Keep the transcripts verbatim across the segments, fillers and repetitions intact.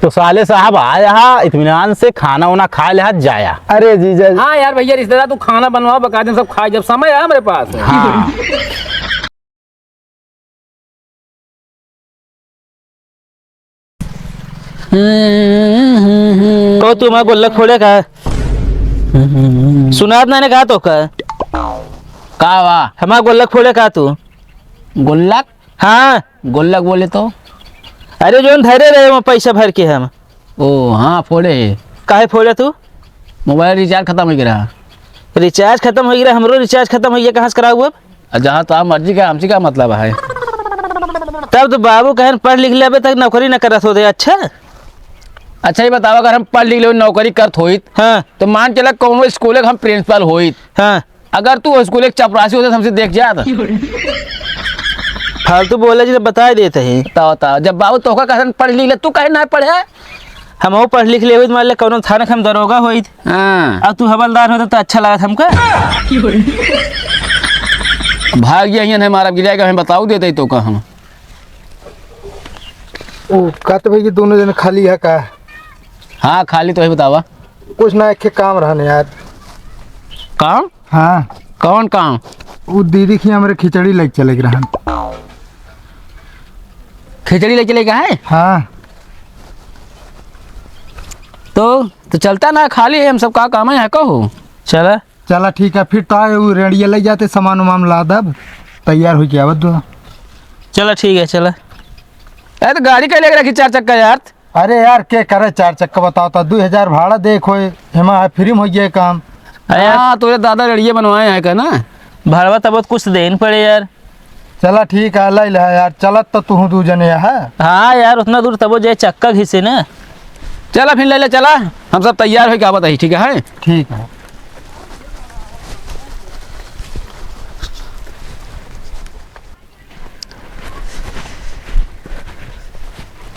तो साले साहब आया हा, इत्मीनान से खाना वाना खा लिहा जाया। अरे जीजा। हाँ यार भैया, रिश्तेदार तू खाना बनवाओ, बकायदे सब खाए, जब समय है मेरे पास। हाँ। कहो तू हमार गुल्लक फोड़े का? सुनात ना ने कहा तो का? का बा? हमार गुल्लक फोड़े का तू? गुल्लक? हाँ। गुल्लक बोले तो? अरे जौन धरे रहे वहाँ पैसा भर के हम। ओ हाँ, फोड़े। काहे फोड़े तू? मोबाइल रिचार्ज खतम होइ गया। रिचार्ज खतम होइ गया? हमरो रिचार्ज खतम होइ गया, कहाँ से कराऊ अब? आ, जहाँ तो आप मर्जी का, हमसे का मतलब है? तब तो बाबू कहन पढ़ लिख ले, अबे तक नौकरी न करत होते। अच्छा। अच्छा, ये बताओ, अगर हम पढ़ लिख ले, नौकरी करत होइत, हाँ। तो मान चला कौनो स्कूल के हम प्रिंसिपल होइत, हाँ। अगर तू स्कूल के चपरासी होते तो हमसे देख जात। फालतू बोले जी, तो बताए देते हैं। बताओ, बताओ, जब बाबू तोहका कहन पढ़ लिख ले, तू काहे ना पढ़े? हमहू पढ़ लिख लेबे, मान ले कौनो थाना के हम दरोगा होइत। हाँ। अब तू हवलदार होता तो अच्छा लागत हमका। भाग गया हियन है मारा गिरा के हमें बताऊ देते तो का हम। ओ, का तो भाई ये दोनों जने खाली है का? हाँ, खाली तो है, बतावा। कुछ ना, एक काम रहने यार। काम? हाँ। कौन काम? वो दीदी की हमरे खिचड़ी लेके चले के रहन। खिचड़ी लेके चले का है? हाँ। तो, तो चलता ना, खाली है, हम सब का काम है, यहाँ कहो। चला। चला ठीक है, फिर तो आए, वो रेडिया ले जाते, सामान उमान ला दब, तैयार होके आवत दो। चला ठीक है, चला। अरे तो गाड़ी का लेके रखी चार चक्का यार? अरे यार, के करे चार चक्का, बताओ तो, दुई हजार भाड़ा दे खोए, हेमा है, फ्री में हो गया काम। अरे यार। हाँ, तोरे दादा रेडिया बनवाए हैं का ना? भाड़वा तब कुछ देन पड़े यार। चला ठीक है, ले ले यार, चलत तो तू दू जने है। हाँ यार, उतना दूर तबो जाए चक्का घिसे ना। चला फिर ले ले, चला, हम सब तैयार होके आवत ही, ठीक है? ठीक है।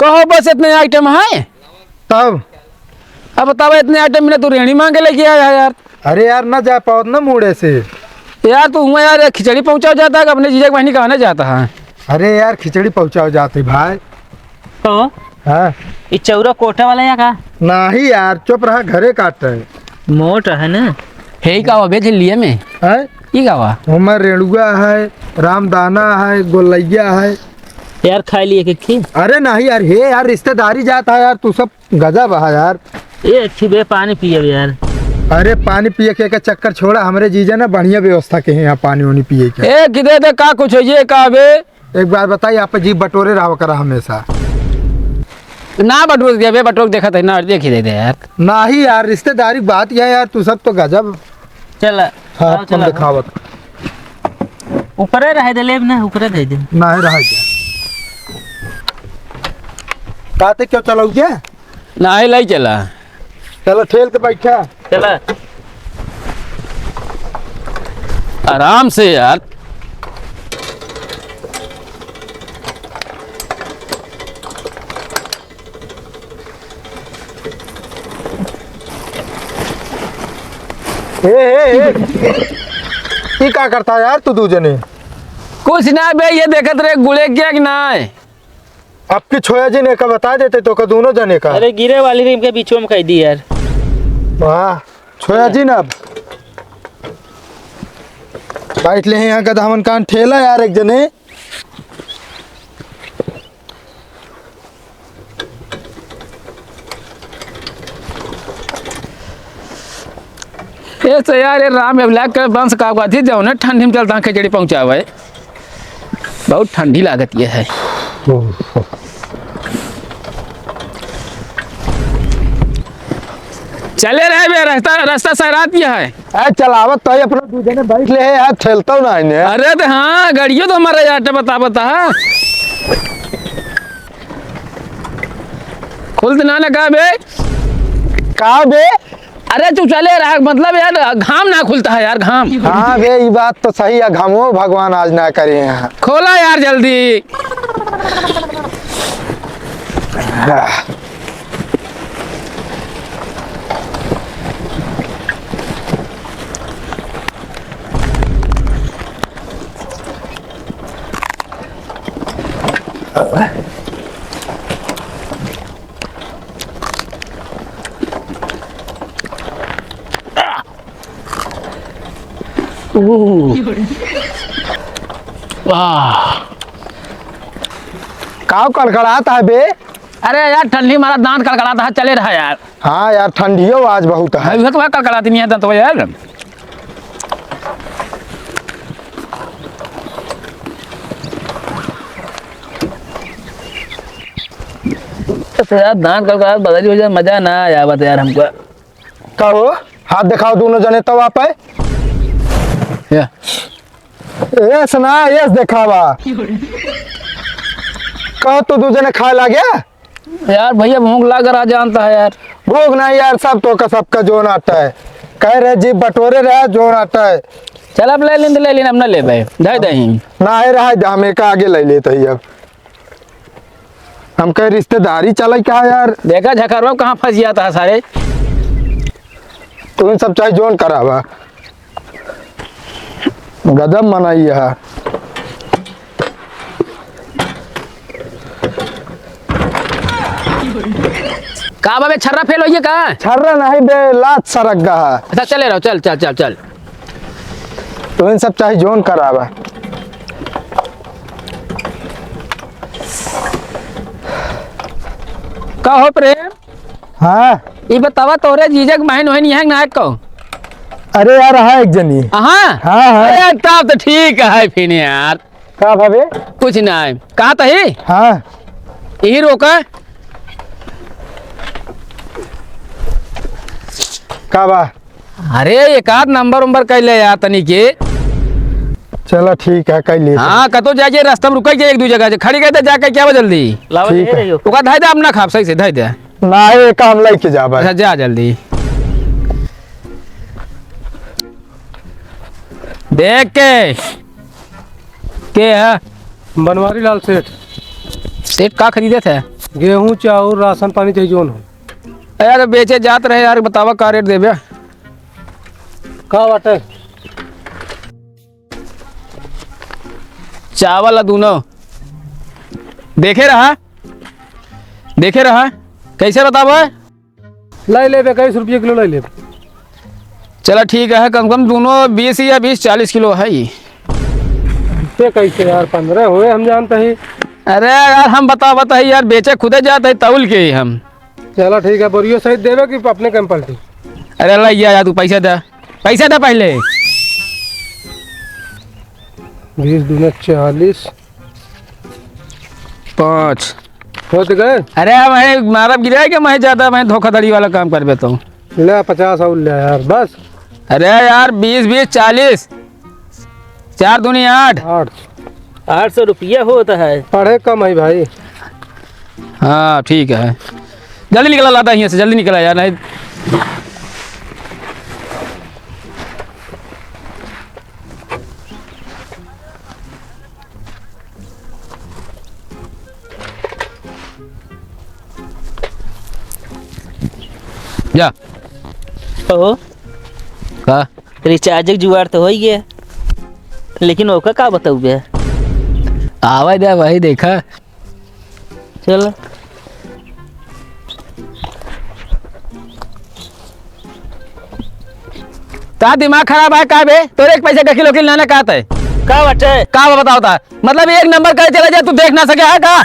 कहो बस इतने आइटम है? तब? अब बताओ, इतने आइटम में तू रेहड़ी मांगे लेके आया है यार। अरे यार, ना जा पावत ना मूड़े से। यार, तू हुआ यार, खिचड़ी पहुंचाओ जाता है कि अपने जीजा के बहनी कहने जाता है? अरे यार, खिचड़ी पहुंचाओ जाते भाई। तो हाँ। ई चौरा कोटा वाला या का? नाही यार, चुप रहा, घरे काट रहे। मोट है ना? हे का हुआ बे झिल्लिया में? हैं? ई का हुआ? ओमे रेणुआ है, रामदाना है, गोलैया है। यार, खाई लिए के खी? अरे नाही यार, हे यार, रिश्तेदारी जात है यार, तू सब गजब है यार। ए, अच्छी बे, पानी पिए यार। अरे, पानी पिए के, के चक्कर छोड़ा, हमरे जीजा ना बढ़िया व्यवस्था के हैं यहाँ पानी वानी पिए के। ए, किधर दे, का कुछ है ये, का बे? एक बात बताई, आप जी बटोरे रहा करा हमेशा। ना बटोर दिया बे, बटोर के देखत है ना, देखी दे दे यार। नाही यार, रिश्तेदारी बात यह है यार, तू सब तो गजब। चल, हाँ, आओ, तुम चल। दिखावत। ऊपरे रहे दे, लेब ना, ऊपरे दे दे। नाही रहा क्या? काते क्यों चलाऊ क्या? नाही लाई चला। चला, ठेल के बैठा। चला। आराम से यार। ए, ए, ए। ई का करता यार तू दू जने? कुछ ना बे, ये देखत रहे गुड़े क्या कि ना है। अब की छोया जी ने का बता देते तो का दोनों जने का। अरे गिरे वाली रिम के बीचों में कह दी यार। वाह, छोया जी ना अब। बैठ ले हैं यहाँ गधा मन कान ठेला यार एक जने। ए से यार, ए राम, ए ब्लैक के वंश का हुआ थी, जौने ठंडी में चलता खिचड़ी पहुंचावे। बहुत ठंडी लागत ये है। चले रहे बे, रास्ता, रास्ता सहरात ये है। ए, चलावत तो ही अपना दू जने बैठ ले है यार, ठेलता ना इन्हें। अरे तो हाँ, गाड़ियों तो हमारा यार बता बता। खुलत ना ना का बे? का बे? अरे तू चले रहा, मतलब यार घाम ना खुलता है यार, घाम। हाँ बे, ई बात तो सही है, घामो भगवान आज ना करे हैं। खोला यार जल्दी। ओह। वाह। काव कड़कड़ात है बे? अरे यार, ठंडी मारा दांत कड़कड़ात है, चले रहा यार। हाँ यार, ठंडियो आज बहुत है। अभी तो कड़कड़ाती नहीं है दांत यार। तो यार, दांत कड़कड़ात बदली हो जाए, मजा ना आया बता यार हमको। का हो? हाथ दिखाओ दोनों जने तवा पे। या। एस ना, एस देखावा। कहो तू दू जने खाए लाग्या? यार भैया भूख लाग रहा जानता है यार। भूख नहीं यार, सब तो का सबका जोन आता है। कह रहे जी बटोरे रहा जोन आता है। चल अब ले लें तो ले लें, अब ना ले भाई। धर दही। ना है रहा, हम एक आगे ले लेते ही अब। हमके रिश्तेदारी चले का यार? देखा झखरवा कहाँ फंस गया था सारे। तू इन सब चाहे जोन करावा, गजब मनई है। का बाबे, छर्रा फेल होइए का? छर्रा नहीं बे, लात सरक गा है। अच्छा चले रहो, चल चल चल चल। तो इन सब चाहे जोन करावा। का हो प्रेम? हाँ। ई बतावा तोरे जीजक बहन वहन यहाँ ना को? अरे यार, हाँ एक जनी। हाँ? हाँ, हाँ। अरे तब तो ठीक है फिर यार। का भावे? कुछ ना है। कहा तही? हाँ। यही रोका। का बा? अरे, एक आध नंबर उम्बर कर ले यार तनी के। चलो ठीक है, कर लेते। हाँ, कतो जाइए, रास्ता में रुक जाइए एक दो जगह से, खड़ी कर दे जाके, क्या बा जल्दी? लावा ठीक दे है। रही हो। ओका धै दे, अपना खाप सही से धै दे। ना, ये काम लेके जाबे। अच्छा, जा जल्दी। देख के। के है? बनवारी लाल सेठ। सेठ का खरीदे थे? गेहूं, चाउर, राशन पानी चाहिए जोन हो। अरे, तो बेचे जात रहे यार, बतावा का रेट देबे? का बाटे? चावल आ दूनो। देखे रहा, देखे रहा। कैसे बताबो? लाई लेबे, इक्कीस रुपये किलो लाई लेबे। चला ठीक है, कम से कम दूनो बीस या बीस चालीस किलो है ही। ते कैसे यार, पन्द्रह होए हम जानते ही। अरे यार, हम बतावत ही यार, बेचे खुदे जात ही तौल के ही हम। चला ठीक है, बोरियो सहित देबे कि अपने कम पलटी? अरे ला, या, या, तू पैसा दे, पैसा दे पहले। बीस दूना चालीस। पाँच। होत गए? अरे, मैं मारब गिराए के मैं ज्यादा, मैं धोखाधड़ी वाला काम करबे तो। ले, पचास और ले यार, बस। अरे यार, बीस, बीस, चालीस। चार दूनी आठ। आठ। आठ सौ रुपया होता है। पढ़े कम है भाई। हाँ, ठीक है। जल्दी निकला, लाता हियाँ से, जल्दी निकला यार, नहीं। जा। ओहो। का? रिचार्ज के जुगाड़ तो होइ गया, लेकिन ओका का बताऊबे? आवे दे, वही देखा। चल। ता दिमाग खराब है का बे? तोरे एक पैसे का किलो किलो ना कहत है। का बाटे? का बा बताओ ता? मतलब एक नंबर करे चला जा, तू देख ना सके है का?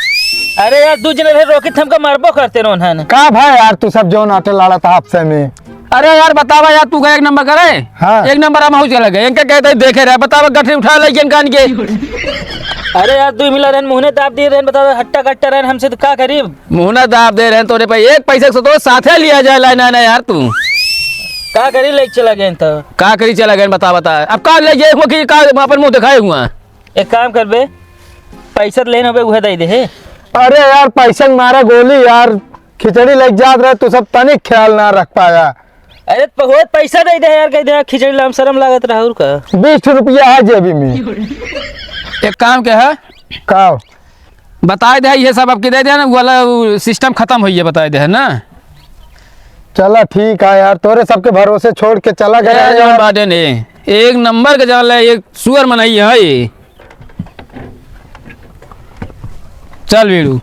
अरे यार, दू जने रहे रोकित, हमका मारबो करते रोहन। का भाई यार, तू सब जौन आटे लाड़ा था आपसे में। अरे यार, बतावा यार, तू का एक नंबर करे? हाँ। एक नंबर हम हो चला गए, इनके कहते ही देखे रहे, बतावा गठरी उठा ले इनका इनके। अरे यार, दू मिला रहन, मुहने दाब दिए रहन, बतावा हट्टा कट्टा रहन, हमसे तो का करीब? मुहना दाब दे रहन तोरे पे, एक पैसे से तो साथे लिया जाए ला, ना, ना यार तू। का करी ले चला गए तो? का करी चला गए, बता, बता। अब का ले जाए हुआ कि का अपन मुंह दिखाए हुआ? एक काम करबे, पैसा लेन होबे, उहे दे दे हे। अरे यार, पैसा मारा गोली यार, खिचड़ी लेके जात रहे, तू सब तनिक ख्याल ना रख पाया। अरे, प-, होत पैसा दे दे यार, कह दे, खिचड़ी लाम शर्म लागत रहा, और का? बीस रुपया है जेबी में। एक काम के है? का? बताए दे, ये सब आपके दे दे ना, वो वाला, वो सिस्टम खत्म होइए, बताए दे, है ना? चला, ठीक है यार, तोरे सबके भरोसे छोड़ के चला गया ए, यार। जौन बाटे ने, एक नंबर के जान ले, एक सुअर मनई है ये। चल वीरू।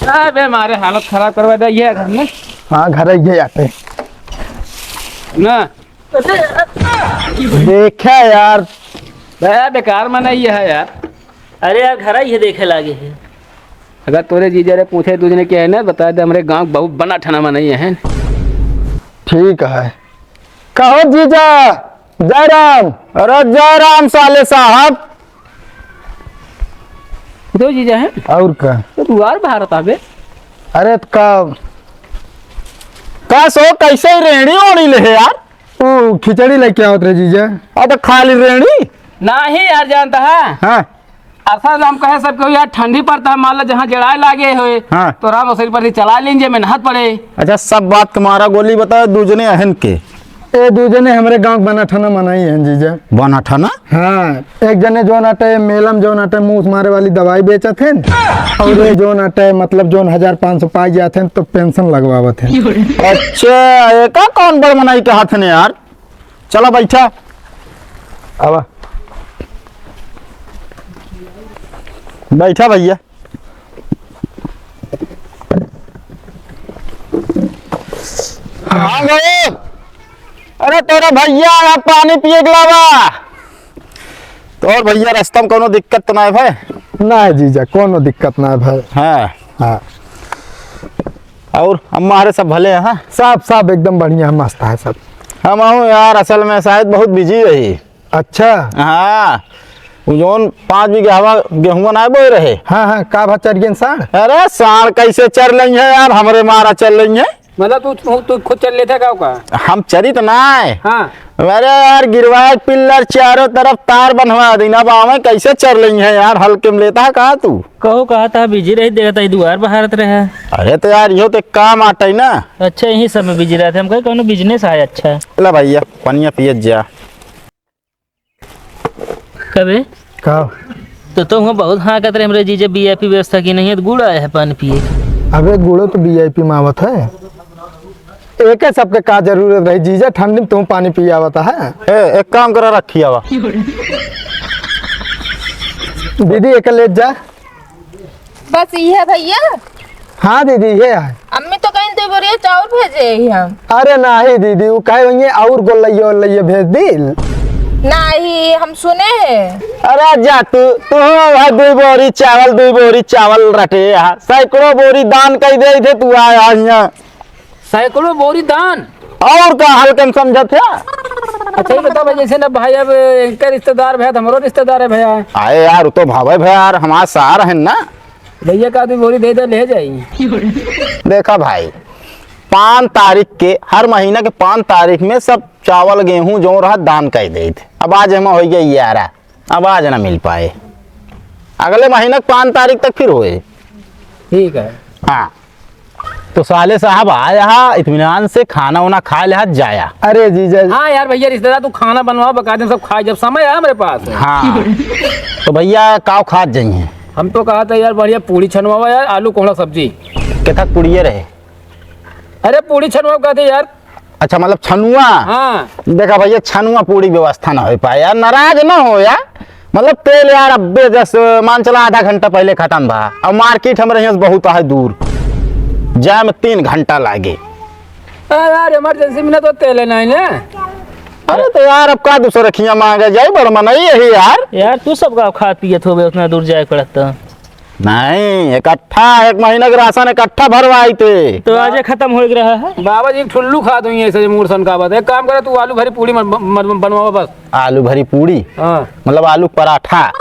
अबे, मारे हालत खराब करवा दे ये घर में। हाँ, घर है ये आते। ना। देखा यार। बे, बेकार मनई है यार। अरे यार, घर ही देखे लागे है। अगर तोरे जीजा रे पूछे, दूजने के है ना, बता दे, हमरे गाँव बहुत बना ठना मनई है। ठीक है। कहो जीजा, जय राम। अरे जय राम साले साहब। दो जीजा हैं? और का? तो दुआर भारत आबे। अरे तो का, का सो कैसे रेड़ी ओड़ी ले है यार? तू खिचड़ी लेके आवत रहे जीजा। आ तो खाली रेड़ी? नहीं यार, जानता है? हाँ। असल हम कहे सब कोई यार, ठंडी पड़ता है, मान लो जहाँ जड़ाए लागे होए, हाँ। तो राम असरी पर ही चला लीजिए, मेहनत पड़े। अच्छा, सब बात तुम्हारा गोली बताओ, दूजने अहन के। ए, दूजने हमरे गाँव के बना ठना मनई हैं जीजा। बना ठना? हाँ, एक जने जोन अटे मेलम जोन अटे मूस मारे वाली दवाई बेचत हैं, और ये जोन अटे मतलब जोन हजार पाँच सौ पाई जात हैं तो पेंशन लगवावत हैं। अच्छा, एका कौन बड़ मनई के हाथ ने यार? चला बैठा। आवा। बैठा भैया। हाँ गो। अरे तोरा भैया यहाँ पानी पिए के लावा। तो और भैया रास्ता में कोनो दिक्कत तो ना है भाई? ना है जीजा, कोनो दिक्कत ना है भाई। हाँ। हाँ। और अम्मा हरे सब भले हैं? हाँ? सब, सब एकदम बढ़िया है, मस्त है सब। हम आऊँ यार, असल में शायद बहुत बिजी रही। अच्छा। हाँ, वो जौन पाँच बीघा हवा गेहूं ना बोए रहे। हाँ, हाँ, का भा चर गेन साढ़? अरे साढ़ कैसे चर लेंगे यार, हमरे मारा चर लेंगे। मतलब तू, तू, तू खुद चर लेता का, का? हम चरित ना है। हाँ। अरे यार, गिरवाए पिल्लर चारों तरफ तार बंधवा दीन, अब आवे कैसे चर लेंगे यार, हल्के में लेता है का तू? कहू कहा था बिजी रही, देखता ही दुआर बहारत रहे। अरे तो यार, यो तो एक काम आटा है ना। अच्छा, यही सब में बिजी रहते हम, कहे कोनो बिजनेस आए अच्छा। ला भैया, पनिया पियत जा। कबे? का? तो, तो हुआ बहुत हाँकत रहे हमरे जीजे, वीआईपी व्यवस्था की नहीं है, तो गुड़ आया है पानी पिए। अबे गुड़ो तो वीआईपी में आवत है। एके सबके का जरूरत रही जीजा, ठंडी में तुम पानी पिए आवत है। ए, एक काम करा, रखी आवा। दीदी, एके ले जा। बस इहे भैया? हाँ दीदी, इहे है। अम्मी तो कहीं दुई बोरिया चाउर भेजे ही हम। अरे नाही दीदी, वो कहे होइए और गोलैया ओलैया भेज दिल। नाही, हम सुने हैं। अरे जा तू, तू वह दुई बोरी चावल, दुई बोरी चावल रटे यहाँ, सैकड़ों बोरी दान कई दे थे तू आया यहाँ। सैकड़ों बोरी दान। और का हल्के में समझत है? अच्छा, ये बताओ भाई, जैसे ना भाई, अब इनका रिश्तेदार भैया, तो हमरो रिश्तेदार है भैया। अरे यार, वो तो भावे भैया यार, हमारे सार है ना। भैया का भी बोरी दे दे, ले जाई। देखा भाई, पाँच तारीख के, हर महीना के पाँच तारीख में सब चावल गेहूं जो रहा दान कर दे थे। अब आज हम हो गए ग्यारह, अब आज ना मिल पाए, अगले महीना के पाँच तारीख तक फिर होए। ठीक है। हाँ। तो साले साहब आया हा, इत्मीनान से खाना वाना खा लिया जाया। अरे जीजा। हाँ यार भैया, रिश्तेदार तू खाना बनवाओ, बकायदे सब खाए, जब समय है हमारे पास। हाँ। तो भैया काव खात जाइए? हम तो कहा था यार, बढ़िया पूड़ी छनवावा यार, आलू कोहड़ा सब्जी। केथक पूड़िए रहे? अरे पूड़ी छनवाओ कहते यार। अच्छा, मतलब छनुआ? हाँ। देखा भैया, छनुआ पूड़ी व्यवस्था ना हो पाए यार, नाराज ना हो यार। मतलब तेल यार, अब्बे जस मान चला आधा घंटा पहले खत्म भा, और मार्केट हमरे यहाँ से बहुत है दूर, जाए में तीन घंटा लागे। अरे यार, इमरजेंसी में ना तो तेल है नहीं ना। अरे तो यार, अब का दूसरा खिया मांगे जाए, बड़ मनई यही यार। यार, तू सब का खात पियत होबे, उतना दूर जाए पड़त तो। नहीं, इकट्ठा, एक महीना के राशन इकट्ठा भरवाई थे। तो आजे खत्म हो रहा है। बाबा जी, एक ठुल्लू खा दूंगी ऐसे मूड सन का बात। एक काम करे, तू आलू भरी पूड़ी मन-, मन-, बनवावा बस। आलू भरी पूड़ी? हाँ। मतलब आलू पराठा?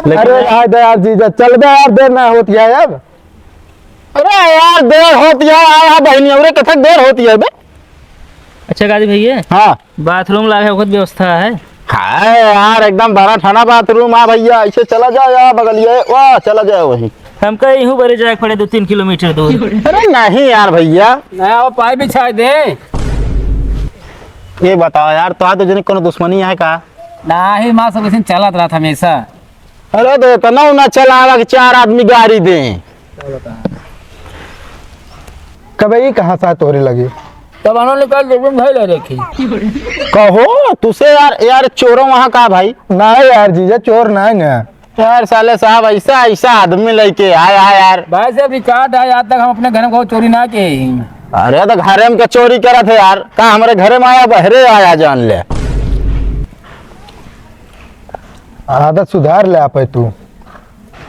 लेकिन अरे, आय दे यार जीजा, चल बे यार, देर ना होती है अब। अरे यार, देर होती है, आया बहनी, अरे कथक देर होती है बे। अच्छा गाजी भैया। हाँ। बाथरूम लागे ओकर व्यवस्था है? हाँ यार, एकदम बड़ा ठाना बाथरूम है भैया, ऐसे चला जाओ यार बगलिए, वाह, चला जाओ वहीं। हमका इहू बरे जाए के पड़े दो तीन किलोमीटर दूर। अरे नहीं यार भैया। नया वो पाइप बिछा दे। ये बताओ यार, तो आज तो जने कोनो दुश्मनी है का? नहीं, माँ सब ऐसे चलत रहत हमेशा। अरे तो इतना ना चलावा कि चार आदमी गाड़ी दें। कबे ई कहाँ से तोहरे लगे? तब आनो निकाल दे, भाई ले रखी। कहो, तुसे यार, यार चोरों वहाँ का भाई? नहीं यार जीजा, चोर नहीं ना। यार साले साहब, ऐसा, ऐसा आदमी लेके आया यार। भाई साहब, रिकॉर्ड है, आज तक हम अपने घर में कोई चोरी ना किए। अरे तो घरे में का चोरी करत है यार, का हमरे घरे में आया, बहरे आया, जान ले। आदत सुधार ले आपे तू।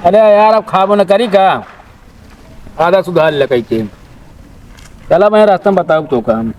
अरे यार, अब खाबो न करी का? आदत सुधार ले कही के। चला, मैं रास्ता में बताऊँ तो काम।